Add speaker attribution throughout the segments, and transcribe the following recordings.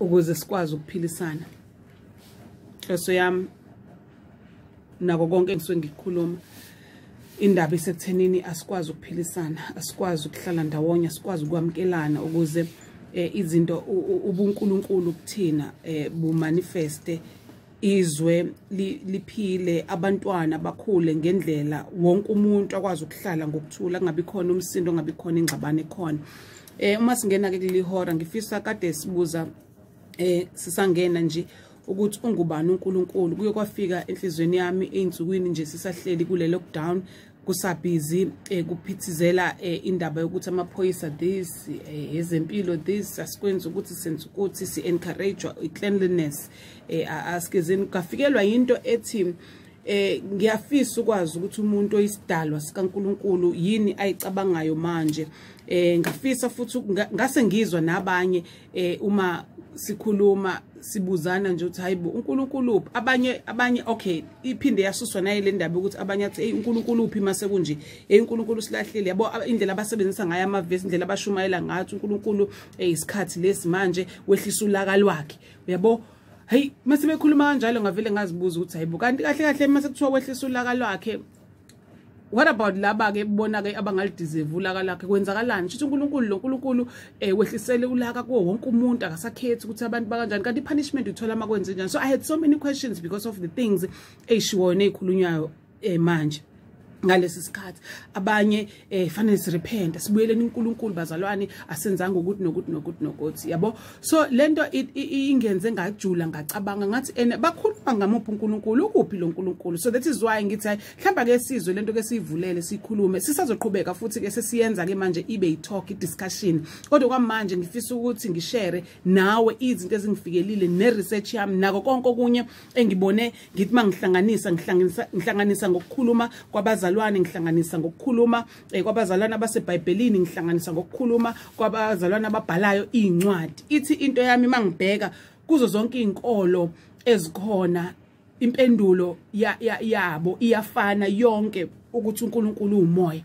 Speaker 1: Ukuze sikwazi ukuphilisana. Inhloso yami nako konke engisuke ngikukhuluma, indaba isekuthenini asikwazi ukuphilisana, asikwazi ukuhlala ndawonye, asikwazi ukwamukelana ukuze izinto ubuNkulunkulu kuthina bumanifeste, izwe liphile, abantwana bakhule ngendlela, wonke umuntu akwazi ukuhlala ngokuthula, kungabi khona umsindo, kungabi khona ingxabano ekhona. Uma singena ke kulihora, ngifisa kade sibuza sisangena nje ukuthi ungubani uNkulunkulu. Kuye kwafika enhlizweni yami einsukwini nje sisahleli kule lockdown, kusabhizi, kuphithizela, indaba yokuthi amaphoyisa this, ezempilo this, asikwenza ukuthi senza ukuthi si encourage cleanliness, asikezeni. Kafikelwa into ethi ngiyafisa ukwazi ukuthi umuntu oyisidalwa sikaNkuluNkulu yini ayicabangayo manje. Ngafisa futhi ngase ngizwa nabanye uma sikhuluma sibuzana nje ukuthi hayibo, uNkulunkulu uphi? Abanye okay, iphinde yasuswa naye le ndaba ukuthi abanye athi, "Hey, uNkulunkulu uphi mase kunje? Hey, uNkulunkulu silahlile." Yabo, indlela abasebenzisa ngayo amavesi, indlela abashumayela ngathi uNkulunkulu isikhathi lesi manje wehlisa ulaka lwakhe, uyabo. Hey, mase bekhuluma kanjalo ngavele ngazibuza ukuthi hayibo, kanti kahle kahle mase kuthiwa wehlisa ulaka lwakhe, what about laba ke bona ke abangalideserve ulaka lakhe? Kwenzakalani? Shithi uNkulunkulu, lo nkulunkulu wehlisele ulaka kuwo wonke umuntu, akasakhethi ukuthi abantu bakanjani. Kanti i-punishment uthola makwenze njani? So I had so many questions because of the things eyishiwoyo nezikhulunywayo manje ngalesi sikhathi. Abanye fanele sirepent, sibuyeleni uNkulunkulu, bazalwane, asenzanga ukuthi nokuthi nokuthi nokuthi, yabo. So lento ingenze ngajula, ngacabanga ngathi ene bakhuluma ngamuphi uNkulunkulu? Ukuphi lo nkulunkulu? So that is why ngithi hayi, mhlawumbe ke sizwe lento ke siyivulele, sikhulume. Sisazoqhubeka futhi ke sesiyenza ke manje ibe i-talk, i-discussion, kodwa kwamanje ngifisa ukuthi ngishare nawe izinto ezingifikelile ne-research yami nako konke okunye engibone. Ngithi mangihlanganisa, ngihlanganisa ngokukhuluma kwabazalwane, ngihlanganisa ngokukhuluma kwabazalwane abaseBhayibhelini, ngihlanganisa ngokukhuluma kwabazalwane ababhalayo iy'ncwadi. Ithi into yami, mangibheka kuzo zonke iy'nkolo ezikhona, impendulo yabo iyafana yonke ukuthi uNkulunkulu umoya.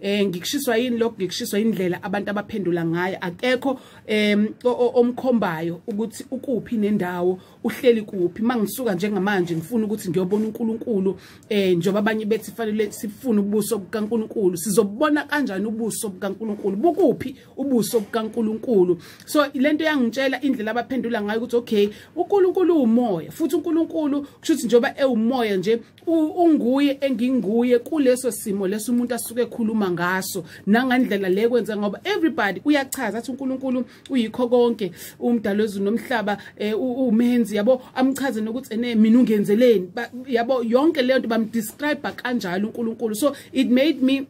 Speaker 1: Ngikushiswa yini lokho? Ngikushiswa indlela abantu abaphendula ngayo. Akekho omkhombayo ukuthi ukuphi nendawo, uhleli kuphi. Mangisuka njengamanje ngifuna ukuthi ngiyobona uNkulunkulu, njengoba abanye bethi fanele sifune ubuso bukaNkulunkulu, sizobona kanjani ubuso bukaNkulunkulu? Bukuphi ubuso bukaNkulunkulu? So lento yangitshela indlela abaphendula ngayo ukuthi okay, uNkulunkulu umoya, futhi uNkulunkulu kusho ukuthi njengoba ewumoya nje, unguye enginguye kuleso simo leso umuntu asuke ekhuluma ngaso nangandlela le kwenza, ngoba everybody uyachaza athi uNkulunkulu uyikho konke, umdalo wezulu nomhlaba, umenzi, yabo, amchaze nokuthi ene mina ungenzeleni, yabo, yonke leyo nto bamdescribe kanjalo uNkulunkulu. So it made me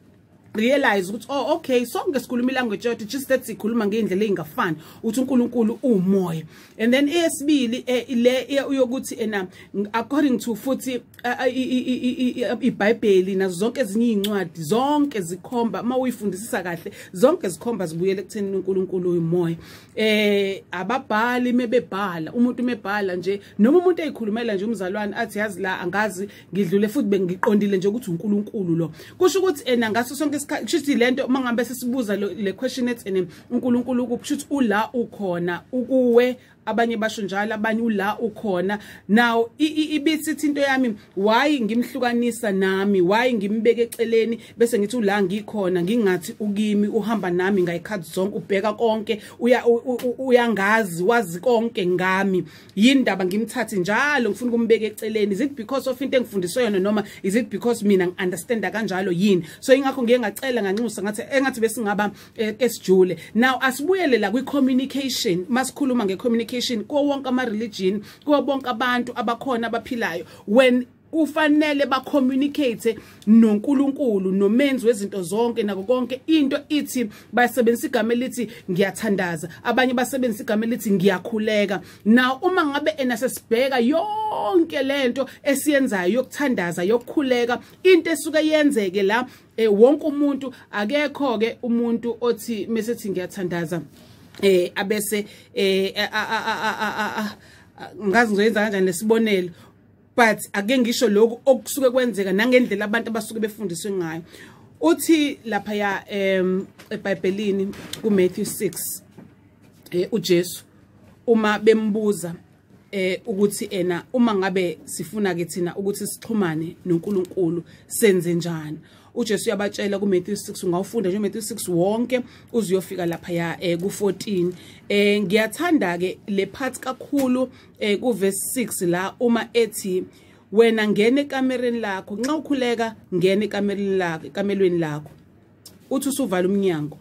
Speaker 1: realize ukuthi oh okay, sonke sikhuluma ilanguage yodwa, just that sikhuluma ngeindlela ezingafani ukuthi uNkulunkulu umoya. And then eyesibili le uyokuthi ena according to futhi iBhayibheli nazo zonke ezinye izincwadi, zonke zikhomba, uma uyifundisisa kahle, zonke zikhomba zibuyele ekutheni uNkulunkulu uyimoya. Ababhali mebebhala, umuntu mebhala nje noma umuntu eyikhulumela nje, umzalwane athi, "Yazi la angazi ngidlule futhi bengiqondile nje ukuthi uNkulunkulu lo," kusho ukuthi ena ngaso sonke isikhathi, kusho ukuthi lento mangabe sesibuza le question ethi ene uNkulunkulu kuphi, kusho ukuthi ula ukhona, ukuwe. Abanye basho njalo, abanye ula ukhona. Now ibithi into yami, why ngimhlukanisa nami? Why ngimbeke eceleni bese ngithi ula ngikhona, ngingathi ukimi, uhamba nami ngayikhathi zonke, ubheka konke, uya uyangazi, wazi konke ngami? Yindaba ngimthathe njalo ngifuna ukumbeka eceleni? Is it because of into engifundiswe yona, noma is it because mina ngiunderstanda kanjalo yini? So ingakho ngiye ngacela, nganxusa, ngathi engathi besingaba esijule. Now asibuyele la kwi communication. Masikhuluma nge-communication kuwo wonke ama-religion, kuwo bonke abantu abakhona abaphilayo, when kufanele bacommunicate noNkulunkulu nomenzi wezinto zonke nako konke, into ithi basebenzisa igama elithi "ngiyathandaza", abanye basebenzisa igama elithi "ngiyakhuleka". Now uma ngabe ena sesibheka yonke lento esiyenzayo yokuthandaza, yokukhuleka, into esuke yenzeke la, wonke umuntu, akekho ke umuntu othi mesethi "ngiyathandaza" abese ngazi ngizoyenza kanjani lesibonelo, but ake ngisho lokhu okusuke kwenzeka nangendlela abantu abasuke befundiswe ngayo. Uthi lapha ya eBhayibhelini kuMatthew 6, uJesu uma bembuza ukuthi ena uma ngabe sifuna ke thina ukuthi sixhumane noNkulunkulu senze njani, uJesu uyabatshela kuMatthew 6. Ungawufunda nje uMatthew 6 wonke uze uyofika lapha ya ku14. Ngiyathanda ke le part kakhulu ku verse 6 la uma ethi wena ngene ekamereni lakho, nxa ukhuleka ngene ekamereni lakho, ekamelweni lakho, uthi usuvala umnyango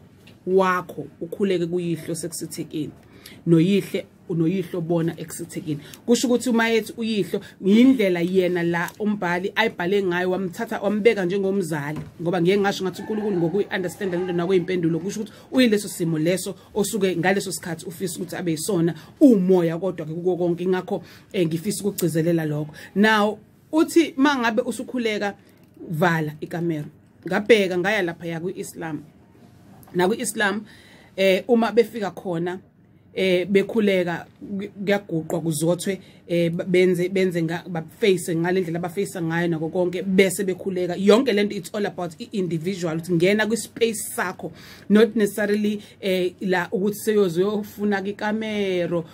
Speaker 1: wakho ukhuleke kuyihlo sekusithekeni, noyihle unoyihlo bona ekusithekeni. Kusho ukuthi uma ethi uyihlo, indlela yena la umbhali ayibhale ngayo, wamthatha wambeka njengomzali, ngoba ngeke ngasho ngathi uNkulunkulu ngokuyi-understand lento nakuyimpendulo, kusho ukuthi uyileso simo leso osuke ngaleso sikhathi ufisa ukuthi abe yisona, umoya kodwa ke kuko konke. Ingakho ngifisa ukugcizelela lokho. Now uthi mangabe usukhuleka vala ikamera. Ngabheka ngaya lapha ya kwi-Islam, nakwi-Islam uma befika khona bekhuleka kuyaguqwa kuzothwe, benze baface ngalendlela abaface ngayo nako konke, bese bekhuleka. Yonke lento it's all about i-individual, ukuthi ngena kwi-space sakho, not necessarily la ukuthi seyozoyofuna ikamero.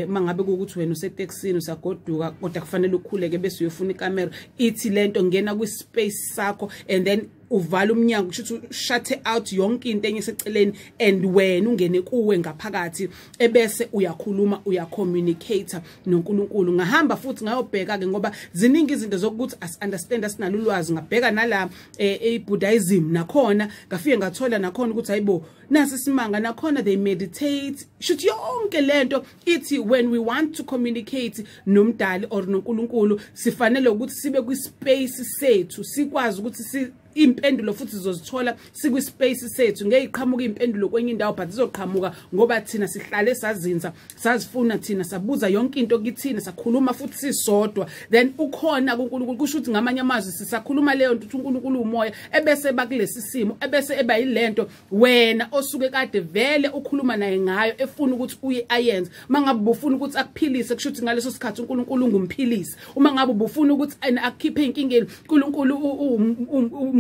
Speaker 1: Mangabe ukuthi wena useteksini usagoduka kodwa kufanele ukhuleke bese uyofuna ikamero, ithi lento ngena kwi-space sakho and then uvala umnyango, kusho ukuthi shut out yonke into enye eseceleni and wena ungene kuwe ngaphakathi, ebese uyakhuluma, uyacommunicate noNkulunkulu. Ngahamba futhi ngayobheka ke, ngoba ziningi izinto zokuthi as understand asinalo ulwazi. Ngabheka nala eBuddhism, nakhona ngafike ngathola nakhona ukuthi hayibo, nasi isimanga, nakhona they meditate. Shuthi yonke lento ithi when we want to communicate nomdali or noNkulunkulu, sifanele ukuthi sibe kwi space sethu, sikwazi ukuthi impendulo futhi sizozithola sikwi space sethu. Ngeke iqhamuka impendulo kwenye indawo, but izoqhamuka ngoba thina sihlale sazinza, sazifuna thina, sabuza yonke into kithina, sakhuluma futhi sisodwa, then ukhona kuNkulunkulu. Kusho ukuthi ngamanye amazwi sisakhuluma leyo nto ukuthi uNkulunkulu umoya, ebese bakulesi simo, ebese eba yilento wena osuke kade vele ukhuluma naye ngayo, efuna ukuthi uye ayenze. Mangabe ubufuna ukuthi akuphilise, kusho ukuthi ngaleso sikhathi uNkulunkulu ungumphilisi. Uma ngabe ubufuna ukuthi akukhiphe einkingeni, uNkulunkulu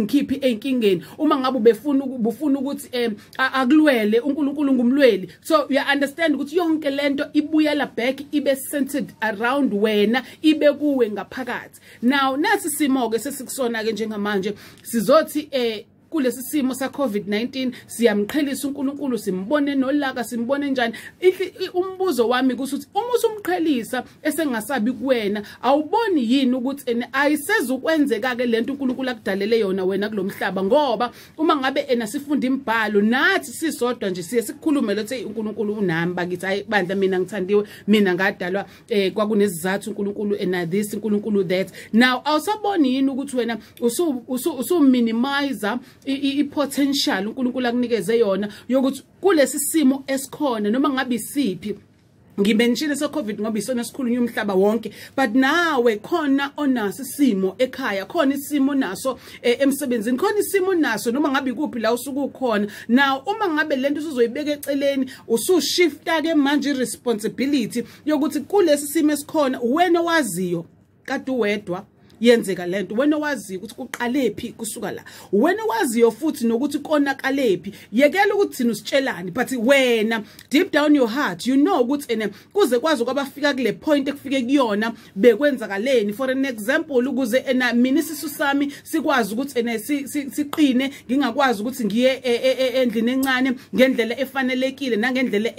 Speaker 1: umkhiphi einkingeni. Uma ngabe ubufuna ukuthi akulwele, uNkulunkulu ngumlweli. So you understand ukuthi yonke lento ibuyela back, ibe centered around wena, ibe kuwe ngaphakathi. Now nasi simo ke sesikusona ke njengamanje, sizothi kulesi simo sa COVID-19 siyamqhelisa uNkulunkulu, simbone nolaka, simbone njani. Umbuzo wami ukuthi uma usumqhelisa esengasabi kuwena, awuboni yini ukuthi ayisezukwenzeka ke lento uNkulunkulu akudalele yona wena kulomhlaba? Ngoba uma ngabe ena sifunda imibhalo nathi sisodwa nje siye sikhulume lethi uNkulunkulu unami bakithi, hayi bandla mina ngithandiwe, mina ngadalwa kwakunesizathu uNkulunkulu ena this, uNkulunkulu that. Now awusaboni yini ukuthi wena usu minimize i-potential uNkulunkulu akunikeze yona yokuthi kulesi simo esikhona noma ngabe isiphi? Ngimentionile se COVID ngoba isona esikhulunywa umhlaba wonke, but nawe khona onaso isimo ekhaya, khona isimo naso emsebenzini, khona isimo naso noma ngabe ikuphi la usuku ukhona. Now uma ngabe lento usuzoyibeka eceleni, usushifta ke manje i-responsibility yokuthi kulesi simo esikhona wena waziyo kade uwedwa yenzeka lento, wena waziyo ukuthi kuqalephi kusuka la, wena waziyo futhi nokuthi konakalephi. Yekela ukuthi thina usitshelani, but wena deep down your heart you know ukuthi ene kuze kwazi kwabafika kule point ekufike kuyona bekwenzakaleni. For an example, ukuze ena mina isisu sami sikwazi ukuthi ene siqine, ngingakwazi ukuthi ngiye endlini encane ngendlela efanelekile nangendlela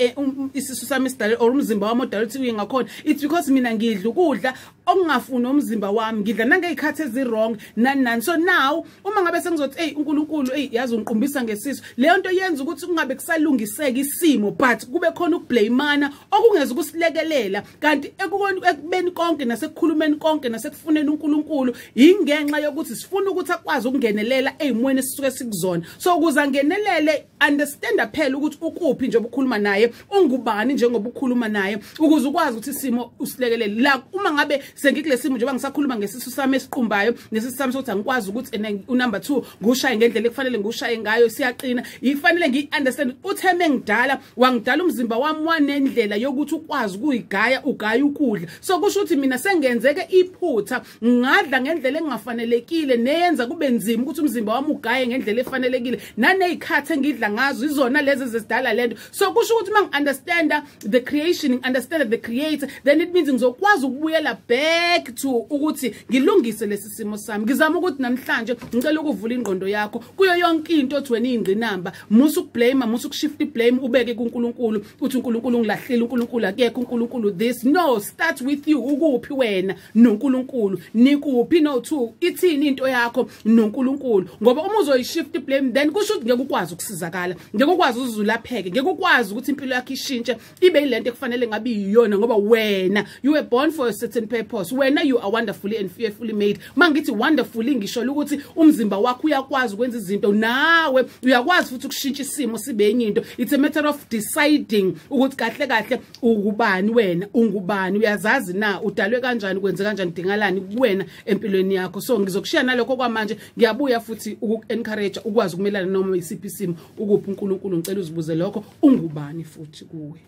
Speaker 1: isisu sami sidale or umzimba wami odala ukuthi uye ngakhona, it's because mina ngidla ukudla okungafuni umzimba wami, ngidla nangeyikhathi ezi-wrong nani nani. So now uma ngabe sengizothi hey uNkulunkulu, hey yazi ungiqumbisa ngesisu, leyo nto yenza ukuthi kungabe kusalungiseka isimo, but kube khona ukublamana okungeza ukusilekelela. Kanti ekubeni konke nasekukhulumeni konke nasekufuneni uNkulunkulu ingenxa yokuthi sifuna ukuthi akwazi ukungenelela eyimweni esisuke sikuzona. So ukuze angenelele, understand phela ukuthi ukuphi njengoba ukhuluma naye, ungubani njengoba ukhuluma naye, ukuze ukwazi ukuthi isimo usilekelele. La uma ngabe Sengikulesimo njengoba ngisakhuluma ngesisu sami esiqumbayo, nesisu sami sokuthi angikwazi ukuthi unumber 2 ngushaye ngendlela ekufanele ngushaye ngayo, siyaqina. Ifanele ngiunderstand uthe mengidala wangidala umzimba wami wanendlela yokuthi ukwazi ukuyigaya, ugaya ukudla. So kusho ukuthi mina sengenzeke iphutha, ngadla ngendlela engafanelekile neyenza kube nzima ukuthi umzimba wami ugaye ngendlela efanelekile, nanezikhathi engidla ngazo izona lezi ezidala lento. So kusho ukuthi mangi-understanda the creation, ngi-understand the creator, then it means ngizokwazi ukubuyela back to ukuthi ngilungise lesi simo sami. Ngizama ukuthi namhlanje ngicela ukuvula ingqondo yakho kuyo yonke into othi wena ingqinamba. Musa ukublame, musa ukushift iblame ubeke kuNkulunkulu, uthi uNkulunkulu ngilahlile, uNkulunkulu akekho, uNkulunkulu this. No, start with you. Ukuphi wena noNkulunkulu? Nikuphi no two? Ithini into yakho noNkulunkulu? Ngoba uma uzoyishift iblame, then kusho ukuthi ngeke ukwazi ukusizakala, ngeke ukwazi uzulapheke, ngeke ukwazi ukuthi impilo yakho ishintshe ibe yilento ekufanele ngabe iyona, ngoba wena you were born for a certain purpose. Wena you are wonderfully and fearfully made. Mangithi wonderfully ngisho ukuthi umzimba wakho uyakwazi ukwenza izinto, nawe uyakwazi futhi ukushintsha isimo sibe enye into. It's a matter of deciding ukuthi kahle kahle ukubani wena, ungubani, uyazazi na, udalwe kanjani, kwenze kanjani, dingalani kuwena empilweni yakho. So ngizokushiya nalokho kwamanje, ngiyabuya futhi uku-encourage ukwazi ukumelana noma isiphi isimo. Ukuphi uNkulunkulu? Ngicela uzibuze lokho, ungubani futhi kuwe?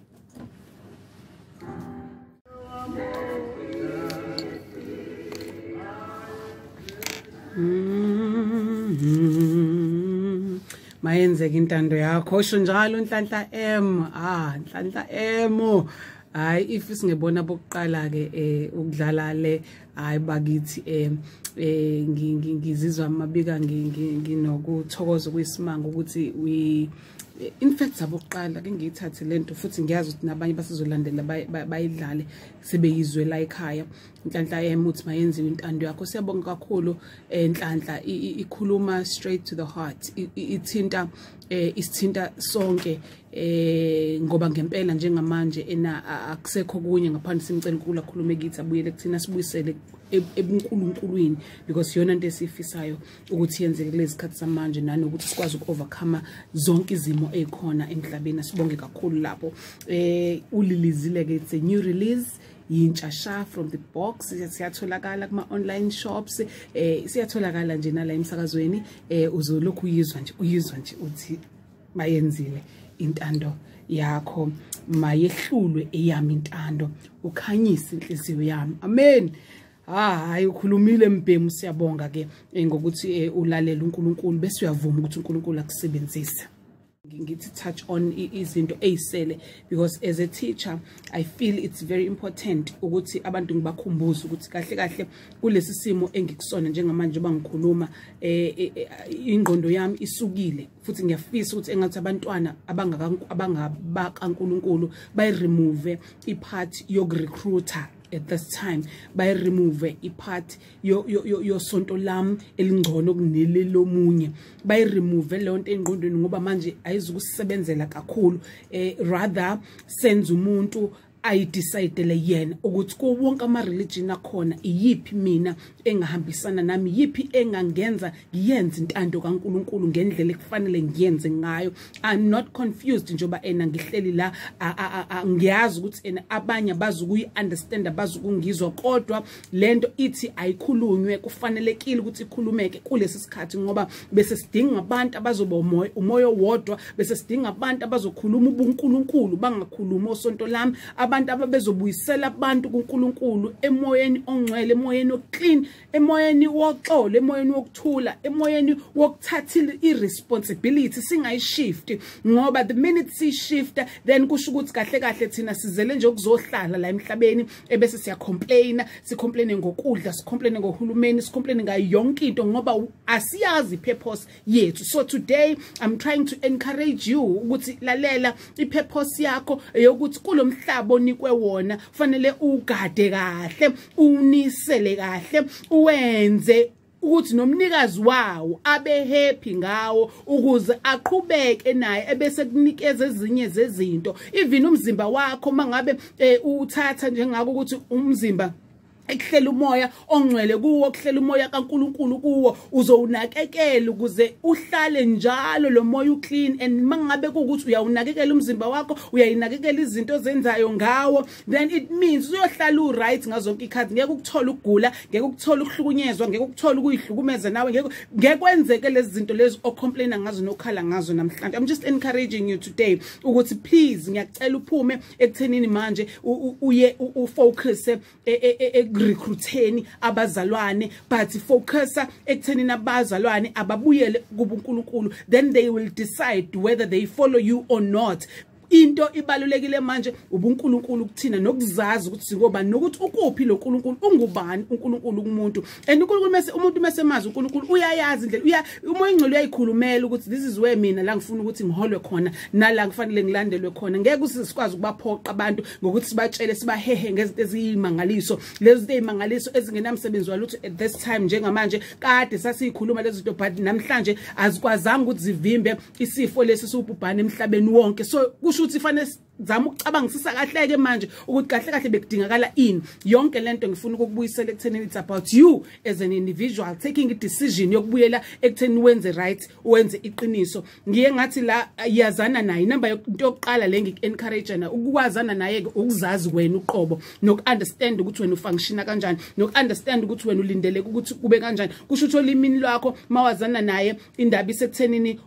Speaker 1: Mayenzeke intando yakho, usho njalo Nhlanhla M. Nhlanhla M. Hayi, if singebona bokuqala ke ukudlala le, hayi bakithi, ngizizwa mabika nginokuthokoza kuyisimanga ukuthi we in fact abokuqala ke ngiyithathe lento, futhi ngiyazi ukuthi nabanye basizolandela bayidlale sebeyizwe la ekhaya. Nhlanhla M uthi mayenziwe intando yakho. Siyabonga kakhulu Nhlanhla, ikhuluma straight to the heart, ithinta isithinta sonke, ngoba ngempela njengamanje ena akusekho kunye ngaphandle simcela uNkulunkulu akhulume kithi, abuyele kuthina, sibuyisele ebuNkulunkulwini, because yona into esifisayo ukuthi yenzeke kulezi sikhathi samanje, nanokuthi sikwazi uku-overcome zonke izimo ezikhona emhlabeni. Sibonge kakhulu lapho. Ulilizile ke, it's a new release, yintsha from the box, siyatholakala kuma online shops, siyatholakala nje nala emsakazweni. Uzolokhu uyizwa nje, uyizwa nje uthi mayenzile intando yakho, mayehlulwe eyami intando, ukhanyise inhliziyo yami. Amen. Hayi, ukhulumile mbhemu, siyabonga ke ngokuthi ulalela uNkulunkulu bese uyavuma ukuthi uNkulunkulu akusebenzise. Ngithi touch on izinto eyisele, because as a teacher I feel it's very important ukuthi abantu ngibakhumbuze ukuthi kahle kahle kulesi simo engikusona njengamanje bangikhuluma, ingqondo yami isukile, futhi ngiyafisa ukuthi engathi abantwana abangabakaNkulunkulu bayiremove ipart yokurecruiter at this time, bayiremove ipart yosonto lami elingcono kunele lomunye, bayiremove leyo nto engqondweni, ngoba manje ayizukusebenzela kakhulu. Rather senze umuntu ayidecidele yena ukuthi kuwo wonke ama-religion akhona iyiphi mina engahambisana nami, yiphi engangenza ngiyenze intando kaNkulunkulu ngendlela ekufanele ngiyenze ngayo. I'm not confused njengoba ena ngihleli la, ngiyazi ukuthi ena abanye bazukuyi-understand, bazukungizwa, kodwa lento ithi ayikhulunywe, kufanelekile ukuthi ikhulumeke kulesi sikhathi, ngoba bese sidinga abantu abazoba umoya owodwa, bese sidinga abantu abazokhuluma ubuNkulunkulu, bangakhulumi osonto lami, abantu ababezobuyisela abantu kuNkulunkulu emoyeni ongcwele, emoyeni oclean, emoyeni woxolo, emoyeni wokuthula, emoyeni wokuthatha irresponsibility, singayishift, ngoba the minute sishifta then kusho ukuthi kahle kahle thina sizele nje ukuzohlala la emhlabeni, ebese siyacomplaina, sicomplaine ngokudla, sicomplaine ngohulumeni, sicomplaine ngayo yonke into, ngoba asiyazi ipurpose yethu. So today I'm trying to encourage you ukuthi lalela ipurpose yakho eyokuthi kulomhlaba onikwe wona fanele ugade kahle, unisele kahle, uwenze ukuthi nomnikazi wawo abe happy ngawo, ukuze aqhubeke naye ebese kunikeza ezinye zezinto. Even umzimba wakho mangabe uthatha njengako ukuthi umzimba Ekuhlela umoya ongcwele kuwo, kuhlela umoya kaNkuluNkulu kuwo, uzowunakekela ukuze uhlale njalo lo moya uclean. And mangabe kuukuthi uyawunakekela umzimba wakho, uyayinakekela izinto ozenzayo ngawo, then it means uyohlala uright ngazonke ikhathi. Ngeke ukuthola ukugula, ngeke ukuthola ukuhlukunyezwa, ngeke ukuthola ukuyihlukumeza nawe, ngeke kwenzeke lezi zinto lezi ocomplaina ngazo nokhala ngazo namhlanje. I'm just encouraging you today ukuthi please, ngiyacela uphume ekuthenini manje uye ufocus recruiteni abazalwane, but focusa ekuthenini abazalwane ababuyele kubuNkulunkulu, then they will decide whether they follow you or not. Into ibalulekile manje ubuNkulunkulu kuthina, nokuzazi ukuthi singobani, nokuthi ukuphi lo nkulunkulu, ungubani uNkulunkulu kumuntu. And uNkulunkulu mase umuntu mase mazi uNkulunkulu, uyayazi indlela, uya umoya ingcwele uyayikhulumela ukuthi this is where mina la ngifuna ukuthi ngiholwe khona, nala ngifanele ngilandelwe khona. Ngeke sikwazi ukubaphoqa abantu ngokuthi sibatshele, sibahehe ngezinto eziyimangaliso, lezi zinto ezimangaliso ezingenamsebenzi walutho at this time. Njengamanje kade sasiyikhuluma lezi zinto, but namhlanje azikwazanga ukuthi zivimbe isifo lesi siwubhubhane emhlabeni wonke. So kusho ukuthi fanele zama ukucabangisisa kahle ke manje ukuthi kahle kahle bekudingakala ini. Yonke lento ngifuna ukukubuyisela ekutheni it's about you as an individual taking a decision yokubuyela ekutheni wenze right, wenze iqiniso. Ngiye ngathi la yazana naye, inamba into yokuqala le ngiku-encourage na ukwazana naye ke, ukuzazi wena uqobo, noku-understand ukuthi wena ufunctiona kanjani, noku-understand ukuthi wena ulindeleke ukuthi kube kanjani. Kusho ukuthi olimini lwakho mawazana naye, indaba isekuthenini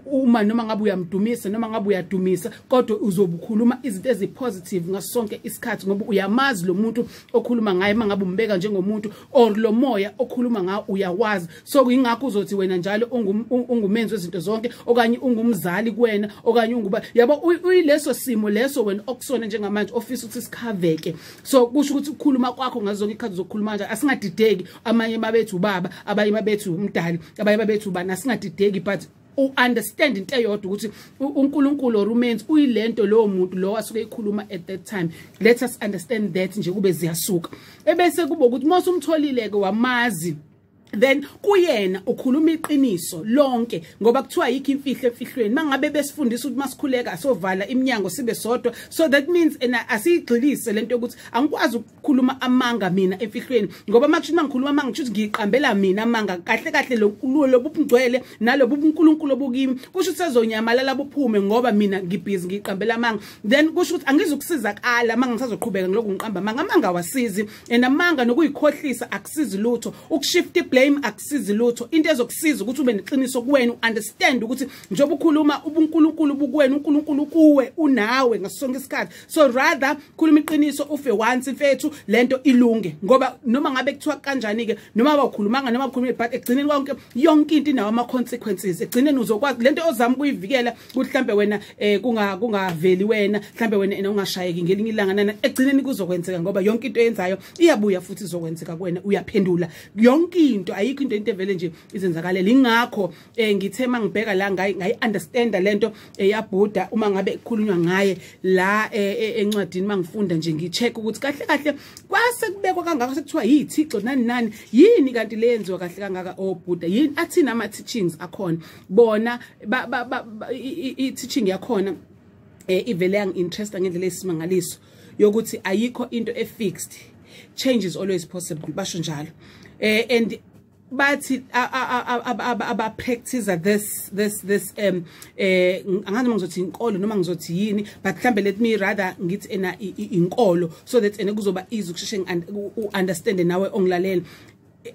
Speaker 1: uma noma ngabe uyamdumisa noma ngabe uyadumisa, kodwa uzobe ukhuluma izinto ezipositive ngaso sonke isikhathi, ngoba uyamazi lo muntu okhuluma ngaye. Mangabe umbeka njengomuntu or lo moya okhuluma ngawo uyawazi, so ingakho uzothi wena njalo ungumenzi wezinto zonke, okanye ungumzali kuwena, okanye unguba yabo, uyileso simo leso wena okusona njengamanje ofisa ukuthi sikhaveke. So kusho ukuthi ukukhuluma kwakho ngazo zonke ikhathi uzokhuluma kanjani. Asingadideki, amanye mabethu ubaba, abanye mabethu umdali, abanye babethu ubani, asingadideki, but u-understand into eyodwa ukuthi uNkulunkulu or umenzi uyilento lowo muntu lo asuke ekhuluma at that time. Let us understand that nje kube ziyasuka. Ebese kuba ukuthi mase umtholile ke, wamazi, then kuyena ukhuluma iqiniso lonke, ngoba kuthiwa yikho imfihlo emfihlweni. Mangabe besifundisa ukuthi masikhuleka asovala iminyango sibe sodwa, so that means ena asiyigxilise lento yokuthi angikwazi ukukhuluma amanga mina emfihlweni, ngoba makusho mangikhuluma amanga, kusho ukuthi ngiqambela mina amanga. Kahle kahle lo lobungcwele nalobu uNkulunkulu obukimi kusho ukuthi sezonyamalala buphume, ngoba mina ngibhizi ngiqambela amanga. Then kusho ukuthi angizukusizakala manga ngisazoqhubeka ngilokhu ngiqamba amanga. Amanga awasizi, and amanga nokuyikhohlisa akusizi lutho, ukushift blame akusizi lutho. Into ezokusiza ukuthi ube neqiniso kuwena, understand ukuthi njengoba ukhuluma ubuNkulunkulu bukuwena, uNkulunkulu kuwe, unawe ngaso sonke isikhathi. So rather khuluma iqiniso ufe once, mfethu, lento ilunge, ngoba noma ngabe kuthiwa kanjani ke, noma bawukhulumanga noma ukhulumile, but ekugcineni konke yonke into inawo ama consequences. Ekugcineni uzokwazi lento ozama ukuyivikela ukuthi mhlambe wena kungaveli wena, mhlambe wena ungashayeki ngelinye ilanga nana, ekugcineni kuzokwenzeka, ngoba yonke into oyenzayo iyabuya futhi izokwenzeka kuwena, uyaphendula yonke into. Ayikho into evele nje izenzakalela. Ingakho ngithe mangibheka la ngayi understand lento eyaBuddha uma ngabe kukhulunywa ngaye la encwadini. Mangifunda nje, ngicheck ukuthi kahle kahle kwase kubekwa kangaka, sekuthiwa yithixo nani nani, yini kanti le yenziwa kahle kangaka oBuddha, yini athini ama teachings akhona bona i teaching yakhona. Ivele yang interest ngendlela esimangaliso yokuthi ayikho into efixed, change is always possible, basho njalo. And bathi aba practice this angazi noma ngizothi inkolo noma ngizothi yini, but mhlambe let me rather ngithi ena inkolo, so that ena kuzoba easy ukusheshe understand nawe ongilalela.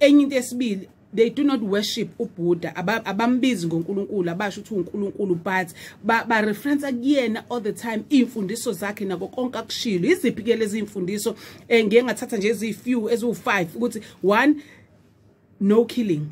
Speaker 1: Enye into yesibili, they do not worship uBuddha, abambizi ngoNkulunkulu, abasho ukuthi uNkulunkulu, but ba reference kuyena all the time, imfundiso zakhe nako konke akushilo. Iziphi ke lezi imfundiso? Ngiye ngathatha nje ezi few eziwu5 ukuthi one, no killing,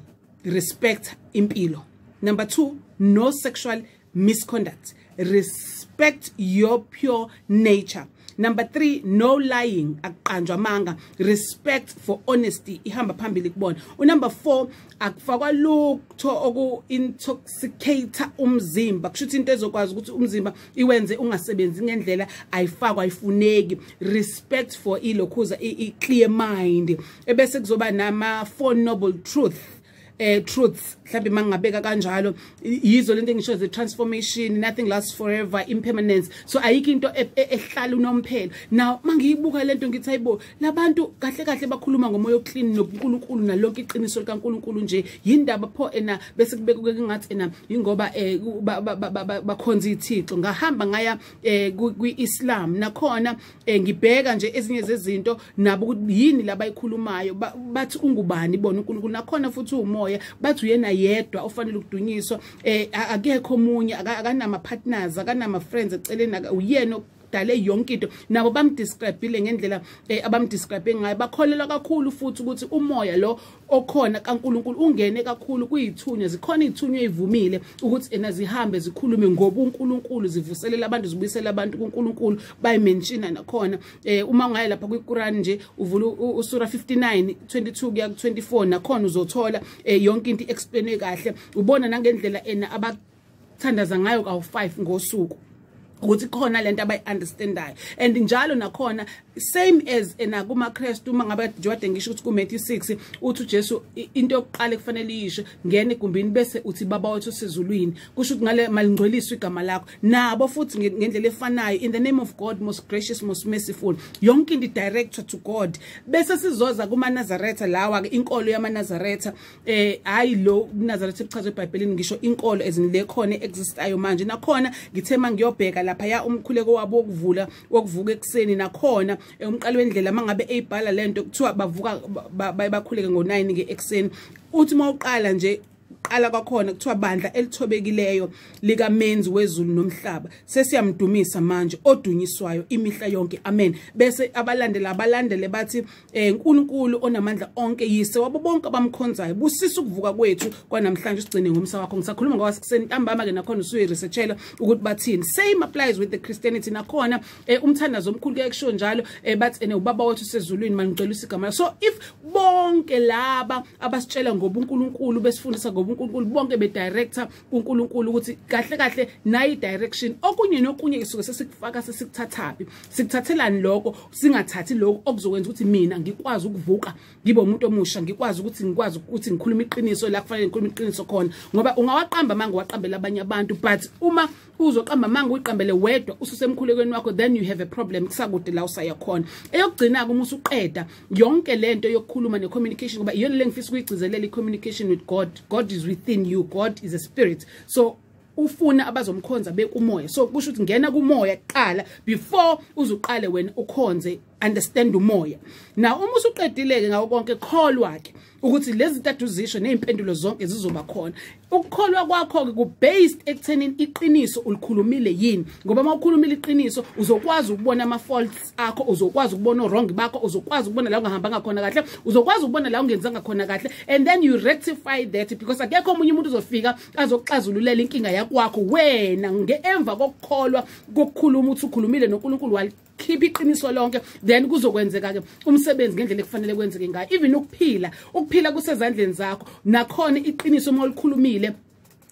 Speaker 1: respect impilo. Number 2, no sexual misconduct, respect your pure nature. Number 3, no lying, akuqanjwa amanga, respect for honesty ihamba phambili kubona. Unumber 4, akufakwa lutho oku intoxicate umzimba, kusho ukuthi into ezokwazi ukuthi umzimba iwenze ungasebenzi ngendlela ayifakwa, ayifuneki. Respect for ilokhuza i clear mind. Ebese kuzoba nama four noble truth. truths, mhlawumbe mangingabeka kanjalo, yizo lento engisho ze transformation, nothing lasts forever, impermanence. So ayikho into ehlala unomphelo. Now mangiyibuka lento ngithi hayibo, labantu kahle kahle bakhuluma ngomoya oclean nobuNkulunkulu nalonke iqiniso likaNkulunkulu nje, yindaba pho ena bese kubeka ngathi ena ingoba bakhonza ithixo. Ngahamba ngaya kwi-Islam, nakhona ngibheka nje ezinye zezinto nabo ukuthi yini labayikhulumayo, bathi ungubani bona uNkulunkulu, nakhona futhi umoya, bathi uyena yedwa ofanele ukudunyiswa, akekho omunye, akanama partners, akanama friends eceleni, uyena dale yonke into. Nabo bamdescribe ngendlela abamdescribe ngayo. Bakholelwa kakhulu futhi ukuthi umoya lo okhona kaNkulunkulu ungene kakhulu kuyithunywa, zikhona izithunywa ezivumile ukuthi ena zihambe zikhulume ngobuNkulunkulu, zivuselela abantu, zibuyisela abantu kuNkulunkulu, bayimenshina nakhona. Uma ungaye lapha kwiQuran nje uvula usura 59:22 kuya ku24, nakhona uzothola yonke into explainwe kahle, ubona nangendlela ena abathandaza ngayo kawu5 ngosuku, ukuthi khona lento abayi-understandayo. And njalo nakhona same as ena kumaKristu, uma ngabe njengoba ngisho ukuthi ku-Matthew 6 uthi uJesu into yokuqala ekufanele iyisho, ngena egumbini bese uthi Baba wethu osezulwini, kusho ukuthi ngale malingcweliswe igama lakho. Nabo futhi ngendlela efanayo, in the name of God most gracious most merciful, yonke into directed to God. Bese sizoza kumaNazaretha lawa ke, inkolo yamaNazaretha, hayi lo Nazaretha ekuchazwe eBhayibhelini, ngisho inkolo ezinle khona existayo manje. Nakhona ngithe mangiyobheka lapha ya umkhuleko wabo wokuvula wokuvuka ekuseni, nakhona umqalo wendlela mangabe eyibhala lento kuthiwa bavuka bakhuleke ngo9 nge ekuseni, uthi mawuqala nje qala kwakhona kuthiwa bandla elithobekileyo likaMenzi wezulu nomhlaba, sesiyamdumisa manje odunyiswayo imihla yonke, amen. Bese abalandela abalandele bathi uNkulunkulu onamandla onke, yise wabo bonke abamkhonzayo, busisa ukuvuka kwethu kwanamhlanje, sigcine ngomsa wakho. Ngisakhuluma ngokwasekuseni ntambama ke, nakhona usuyiresearchela ukuthi bathini. Same applies with the Christianity, nakhona umthandazo omkhulu kuye kusho njalo, bathi ene ubaba wethu sezulwini mangicelisa igama. So if bonke laba abasitshela ngobuNkulunkulu besifundisa ngobuNkulunkulu bonke bedirector kuNkulunkulu ukuthi kahle kahle nayi direction, okunye nokunye isuke sesikufaka sesikuthathaphi, sikuthathelani lokho, singathathi lokho okuzokwenza ukuthi mina ngikwazi ukuvuka ngibe umuntu omusha, ngikwazi ukuthi ngikhulume iqiniso la kufanele ngikhulume iqiniso khona. Ngoba ungawaqamba manga waqambela abanye abantu, but uma uzoqamba manga uyiqambele wedwa ususemkhulekweni wakho, then you have a problem, kusakude la usaya khona. Eyokugcina uma usuqeda yonke lento yokukhuluma ne-communication, ngoba iyona le ngifisa ukuyigcizelela, i-communication with God. God is within you, God is a spirit, so ufuna abazomkhonza bekumoya. So kusho ukuthi ngena kumoya kuqala before uzuqale wena ukhonze, understand umoya. Now uma usuqedile ke ngawo konke, kholwa ke ukuthi lezi zinto uzisho nezimpendulo zonke zizoba khona. Ukukholwa kwakho ke ku based ekuthenini iqiniso ulikhulumile yini, ngoba uma ukhulumile iqiniso uzokwazi ukubona ama faults akho, uzokwazi ukubona wrong bakho, uzokwazi ukubona la ungahambanga khona kahle, uzokwazi ukubona la ungenzanga khona kahle, and then you rectify that, because akekho omunye umuntu uzofika azokuxazululela inkinga yakwakho wena ngeemva kokukholwa kokukhuluma uthi ukhulumile noNkulunkulu walikhipha iqiniso lonke, then kuzokwenzeka ke umsebenzi ngendlela ekufanele kwenzeke ngayo. Even ukuphila, ukuphila kusezandleni zakho, nakhona iqiniso uma ulikhulumile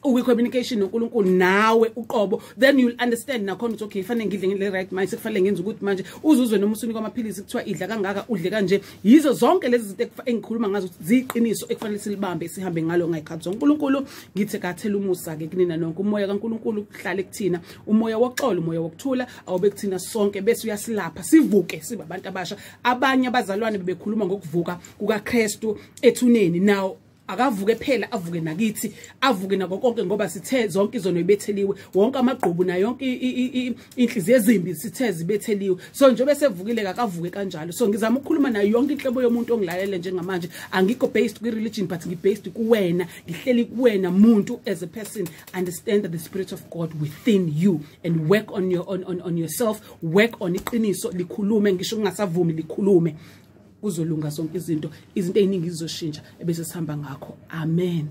Speaker 1: ukwi-communication noNkulunkulu nawe uqobo, then you'll understand nakhona ukuthi okay, fanele ngidle ngile right manje, sekufanele ngenze ukuthi manje uzuzwe noma usunikwa amaphilisi kuthiwa idla kangaka udle kanje. Yizo zonke lezi zinto engikhuluma ngazo ziyiqiniso ekufanele silibambe sihambe ngalo ngayikhathi zonke. uNkulunkulu ngithi kathela umusa ke kunina nonke, umoya kaNkulunkulu uhlale kuthina, umoya woxolo, umoya wokuthula awube kuthina sonke, bese uyasilapha sivuke sibe abantu abasha. Abanye abazalwane bebekhuluma ngokuvuka kukaKristu ethuneni, now akavuke phela, avuke nakithi, avuke nako konke, ngoba sithe zonke izono ibetheliwe, wonke amagqubu nayo yonke inhliziyo ezimbi sithe zibetheliwe. So njengoba sevukile akavuke kanjalo. So ngizama ukukhuluma nayo yonke inhlobo yomuntu ongilalele njengamanje. Angikho based kwi-religion, but ngibased kuwena, ngihleli kuwena muntu as a person. Understand the spirit of God within you and work on your on yourself, work on iqiniso, likhulume ngisho ungasavumi, likhulume, kuzolunga zonke izinto, izinto eziningi zizoshintsha ebese sihamba ngakho. Amen.